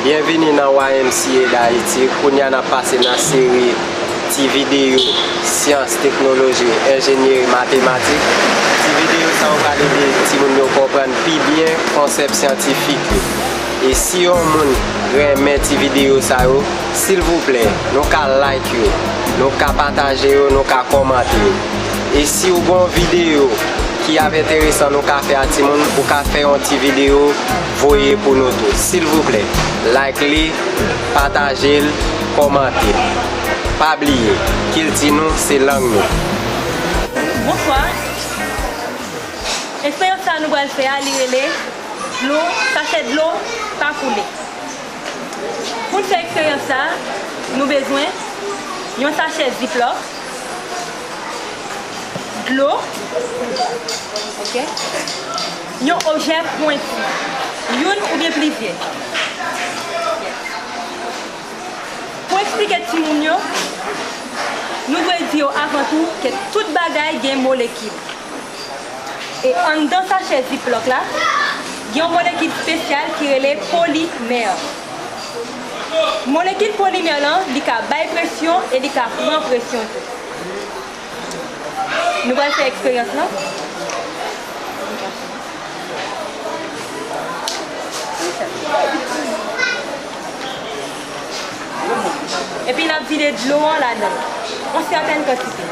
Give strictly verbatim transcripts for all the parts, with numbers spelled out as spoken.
Byenvini nan Y M C A Dayiti. Kounye a n ap pase nan seri ti videyo syans, teknoloji, enjenyeri, matematik. Ti videyo sa yo pral ede timoun yo konprann pi byen konsèp syantifik yo. E si yon moun renmen ti videyo sa yo, silvouplè, nou ka like yo, nou ka pataje yo, nou ka kòmante yo. E si w gen yon videyo ki ap enteresan nou ka fè a timoun, ou ka fè yon ti videyo voye pou nou tou. Silvouplè, like li, pataje l, kòmante. Pa bliye, kilti nou se lang nou. Bonswa. Eksperyans sa a nou pral fè a, li rele dlo, sachè dlo pa koule. Pou n fè eksperyans sa a, nou bezwen yon sachè ziplock, dlo, ok, yon objè pwenti, youn oubyen plizyè. Pou eksplike timoun yo, nou dwe di yo avan tou ke tout bagay gen molekil. E anndan sachè ziplock la, gen yon molekil espesyal ki rele polimè. Molekil polimè lan, li ka bay presyon e li ka pran presyon tou. Nou pral fè eksperyans lan. Epi n ap vide dlo an ladan l, yon sètèn kantite.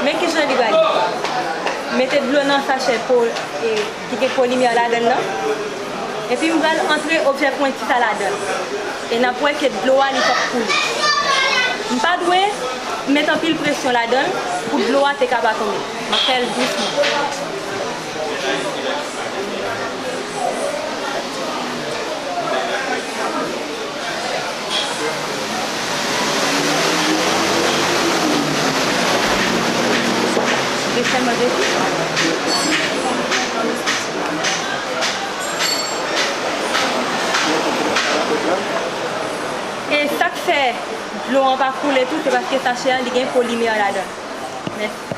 Men kijan li pral ye. Mete dlo nan sachè po, e, ki gen polimè ladan l lan. Epi m pral antre objè pwenti sa ladan l. E n ap wè ke dlo a li p ap koule. M pa dwe met anpil presyon ladan l pou dlo a te ka pa tonbe. M ap fè l dousman. E sa k fè dlo an pa koule tou, se paske sachè an, li gen polimè ladan l. Mèsi.